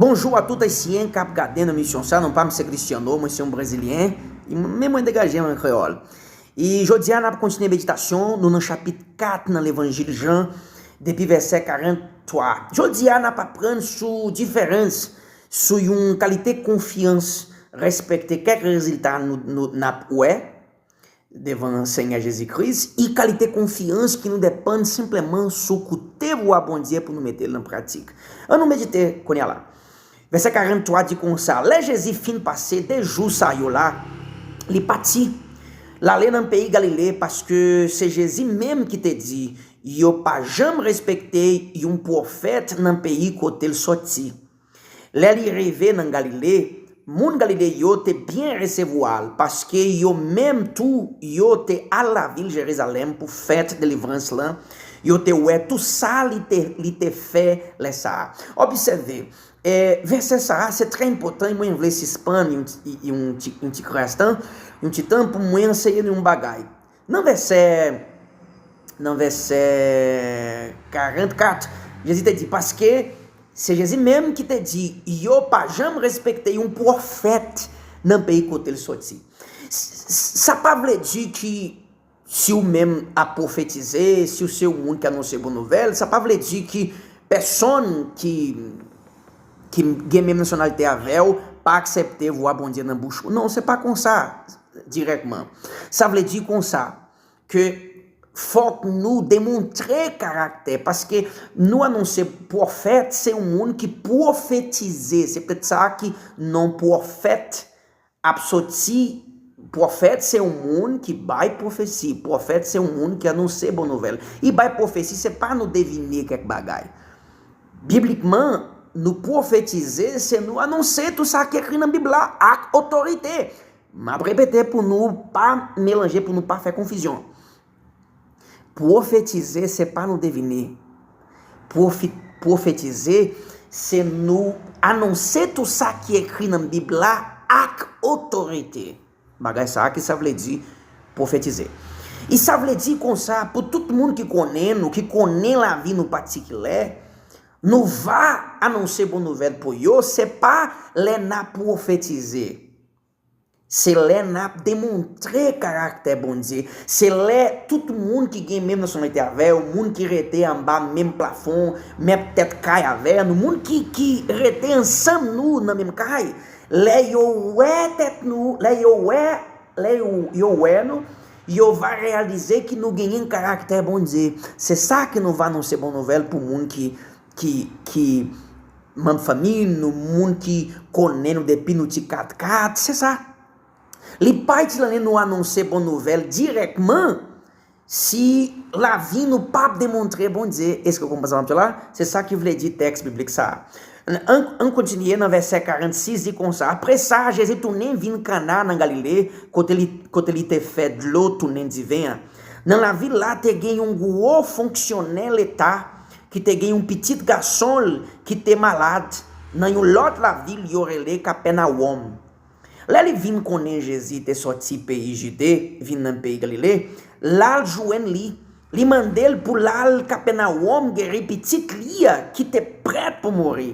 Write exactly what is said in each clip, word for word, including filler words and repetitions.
Bonjou a tout Ayisyen k ap gade nan emisyon sa. Non pa m se Cristiano, mwen se yon Brezilyen, men mwen degaje m an kreyòl. E jodi a, n ap kontinye meditasyon nou nan chapit kat nan Levanjil Jan, depi vèsè karant twa. Jodi a, n ap aprann sou diferans, sou yon kalite konfyans, respekte kèk rezilta nou, nou, n ap wè devan Senyè Jezi Kris, e kalite konfyans ki nou depann senpleman sou koute vwa Bondye pou nou mete l nan pratik. Ann nou medite kounye a la. Vèsè karant twa di konsa, lè Jezi fin pase de jou sa yo la, li pati. L ale nan peyi Galile, paske se Jezi menm ki te di, yo pa janm respekte yon pwofèt nan peyi kote l soti. Lè li rive nan Galile, moun Galile yo te byen resevwa l, paske yo menm tou, yo te al lavil Jerizalèm pou fèt delivrans lan. Yo te wè tou sa li te, li te fè lè sa a. Obsève, e, vèsè sa a, se trè enpòtan, e mwen vle sispann yon ti, yon ti, yon ti krèstan, yon ti tan pou mwen anseye nou yon bagay. Nan vèsè, nan vèsè karant kat, Jezi te di, paske se Jezi menm ki te di, yo pa janm respekte yon pwofèt nan peyi kote l soti. S-, s-, sa pa vle di ki si w menm ap pwofetize, si w se yon moun ki anonse bon nouvèl, sa pa vle di ki pèsonn ki, ki gen menm nasyonalite avè w pa aksepte vwa Bondye nan bouch ou. Non, se pa konsa dirèkman. Sa vle di konsa, ke fòk nou demontre karaktè, paske nou anonse pwofèt, se yon moun ki pwofetize. Se petèt sa ki non pwofèt ap soti. Pwofèt se yon moun ki bay pwofesi. Pwofèt se yon moun ki anonse bon nouvèl. E bay pwofesi, se pa nou devine kèk bagay. Biblikman, nou pwofetize, se nou anonse tou sa ki ekri nan Bib la ak otorite. M ap repete pou nou pa melanje, pou nou pa fè konfizyon. Pwofetize, se pa nou devine. Pwofi-, pwofetize, se nou anonse tou sa ki ekri nan Bib la ak otorite. Bagay sa a ki sa vle di pwofetize. E sa vle di konsa, pou tout moun ki konnen nou, ki konnen lavi nou patikilè, nou va anonse bon nouvèl pou yo, se pa lè n ap pwofetize. Se lè n ap demontre karaktè Bondye. Se lè tout moun ki gen menm nasyonalite avè w, moun ki rete anba menm plafon, menm tèt kay avè nou, moun ki, ki rete ansanm nou nan menm kay, lè yo wè tèt nou, lè yo wè, lè yo, yo wè nou, yo va reyalize ki nou genyen karaktè Bondye. Se sa ke nou va anonse bon nouvèl pou moun ki, ki, ki manm fanmi nou, moun ki konnen nou depi nou ti katkat. Se sa. Li pa itil anyen nou anonse bon nouvèl dirèkman si lavi nou p ap demontre Bondye. Èske w konprann sa m ap di w la? Se sa ki vle di tèks biblik sa a. Ann, ann kontinye nan vèsè karannsis, di konsa, apre sa, Jezi tounen vin Kana nan Galile, kote li, kote li te fè dlo tounen diven an. Nan lavil la, te gen yon gwo fonksyonè leta ki te gen yon pitit gason l ki te malad nan yon lòt lavil yo rele Kapènawòm. Lè li vin konnen Jezi te sòti peyi Jide, vin nan peyi Galile, l al jwenn li, li mande l pou l al Kapènawòm geri pitit li a ki te prèt pou mouri.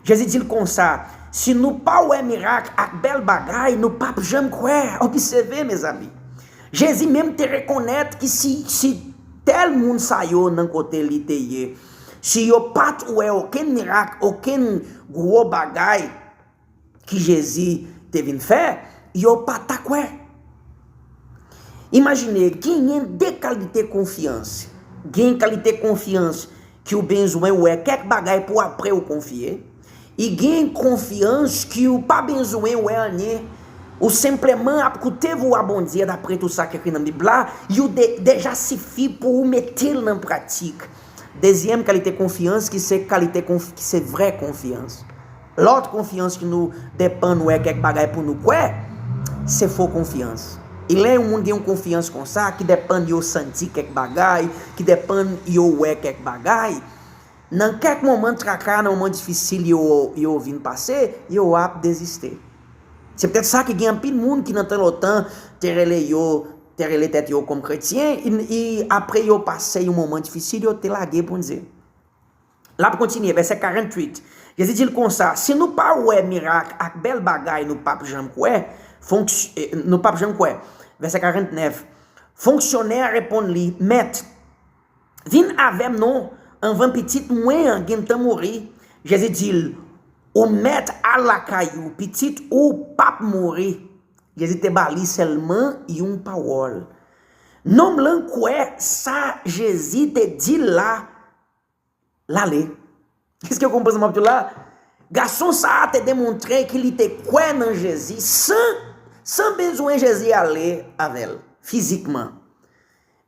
Jezi di l konsa, si nou pa wè mirak ak bèl bagay, nou p ap janm kwè. Obsève, mezanmi. Jezi menm te rekonèt ki si, si tèl moun sa yo nan kote li te ye, si yo pa t wè okenn mirak, okenn gwo bagay ki Jezi te vin fè, yo pa ta kwè. Imajine, genyen de kalite konfyans. Gen kalite konfyans ki w bezwen wè kèk bagay pou apre w konfye. E gen konfyans ki w pa bezwen wè anyen. Ou senpleman ap koute vwa Bondye dapre tou sa ki ekri nan Bib la, yo de-, deja sifi pou w mete l nan pratik. Dezyèm kalite konfyans ki se kalite konf-, ki se vrè konfyans. Lòt konfyans ki nou depann wè kèk bagay pou nou kwè, se fo konfyans. E lè yon moun gen yon konfyans konsa, ki depann yo santi kèk bagay, ki depann yo wè kèk bagay, nan kèk moman traka, nan moman difisil yo, yo vin pase, yo ap deziste. Se petèt sa ki gen anpil moun ki nan tan lontan te rele yo, te rele tèt yo kòm kretyen, e, e apre yo pase yon moman difisil, yo te lage Bondye. L ap kontinye, vèsè karannwit. Jezi di l konsa, si nou pa wè mirak ak bèl bagay, nou p ap janm kwè. Fonks- eh, nou p ap janm kwè. Vèsè karannèf. Fonksyonè a reponn li, Mèt, vin avè m non, anvan pitit mwen an gentan mouri. Jezi di l, ou mèt al lakay ou, pitit ou p ap mouri. Jezi te ba li sèlman yon pawòl. Nonm lan kwè sa Jezi te di l la, l ale. Èske w konprann sa m ap di w la? Gason sa a te demontre ke li te kwè nan Jezi san, san bezwen Jezi ale avè l fizikman.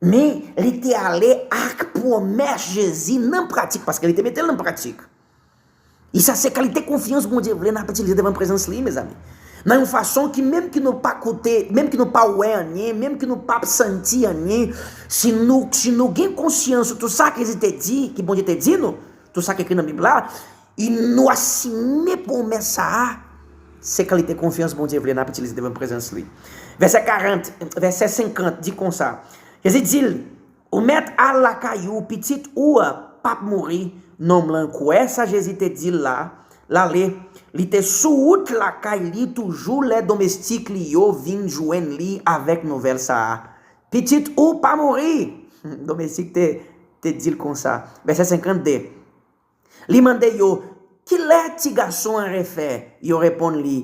Men, li te ale ak pwomès Jezi nan pratik, paske li te mete l nan pratik. E sa se kalite konfyans Bondye vle n ap itilize devan prezans li, mezanmi. Nan yon fason ki, menm ki nou pa koute, menm ki nou pa wè anyen, menm ki nou pa santi anyen, si nou, si nou gen konsyans sou tout sa ke Jezi te di, ke Bondye te di nou, tout sa ki ekri nan Bib la, e nou asime pwomès sa a, se kalite konfyans Bondye vle n ap itilize devan prezans li. Vèsè karant, vèsè senkant di konsa, Jezi di l, ou mèt al lakay ou, pitit ou a p ap mouri. Nonm lan kwè sa Jezi te di l la, l ale. Li te sou wout lakay li toujou lè domestik li yo vin jwenn li avèk nouvèl sa a, pitit ou pa mouri. Domestik te, te di l konsa. Vèsè senkannde. Li mande yo, kilè ti gason an refè? Yo reponn li,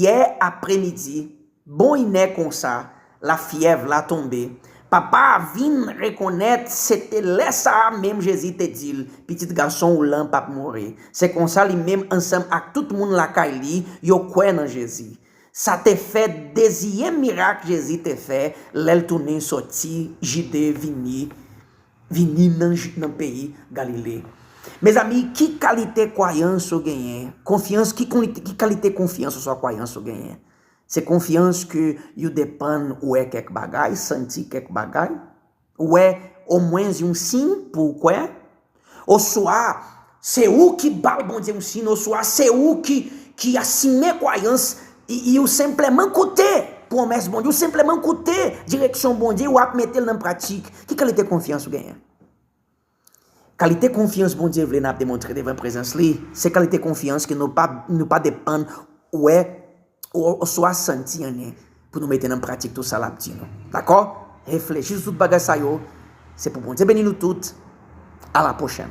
yè apremidi, bon inè konsa, lafyèv la tonbe. Papa a vin rekonnèt se te lè sa a menm Jezi te di l, pitit gason w lan p ap mouri. Se konsa li menm ansanm ak tout moun lakay li, yo kwè nan Jezi. Sa te fè dezyèm mirak Jezi te fè lè l tounen soti Jide vini, vini nan, nan peyi Galile. Mezanmi, ki kalite kwayans ou genyen? Konfyans, ki, ki kalite konfyans oswa kwayans ou genyen? Se konfyans ke you depann wè kèk bagay, santi kèk bagay, wè omwen yon siy pou w kwè? Oswa se ou ki ba Bondye yon siy, oswa se ou ki, ki asime kwayans, e, e ou senpleman koute pwomès Bondye, ou senpleman koute direksyon Bondye, w ap mete l nan pratik. Ki kalite konfyans ou genyen? Kalite konfyans Bondye vle n ap demontre devan prezans li, se kalite konfyans ke nou pa, nou pa depann wè o- oswa santi anyen pou nou mete nan pratik tout sa l ap di nou. Dakò? Reflechi sou tout bagay sa yo. Se pou Bondye beni nou tout. A la pwochèn.